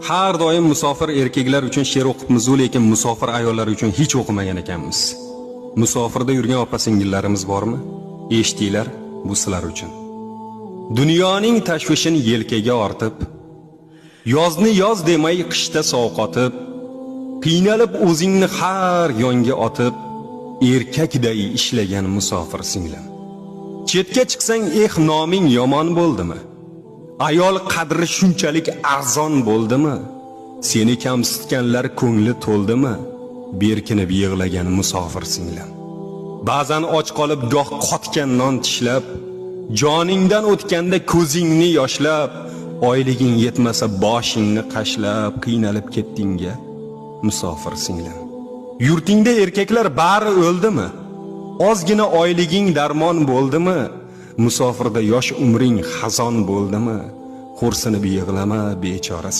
Har doim musofir erkaklar uchun she'r o'qibmiz-u, lekin musofir ayollar uchun hech o'qimagan ekanmiz. Musofirda yurgan opa-singillarimiz bormi? Eshitinglar, bu sizlar uchun. Dunyoning tashvishini yelkaga ortib, yozni yoz demay qishda sovqotib, qiynalib o'zingni har yonga otib, erkakday ishlagan musofir singlim. Chetga chiqsang, eh, noming yomon bo'ldimi? Ayol qadri shunchalik arzon bo'ldimi? Seni kamsitganlar ko'ngli to'ldimi? Berkinib yig'lagan musofir singlim. Ba'zan och qolib goh qotgan non tishlab, joningdan o'tganda ko'zingni yoshlab, oyliging yetmasa boshingni qashlab, qiynalib ketdingga musofir singlim. Yurtingda erkaklar bari o'ldimi? Ozgina oyliging darmon bo'ldimi? Musofirda yosh umring xazon bo'ldimi? Xo'rsinib yig'lama bechora.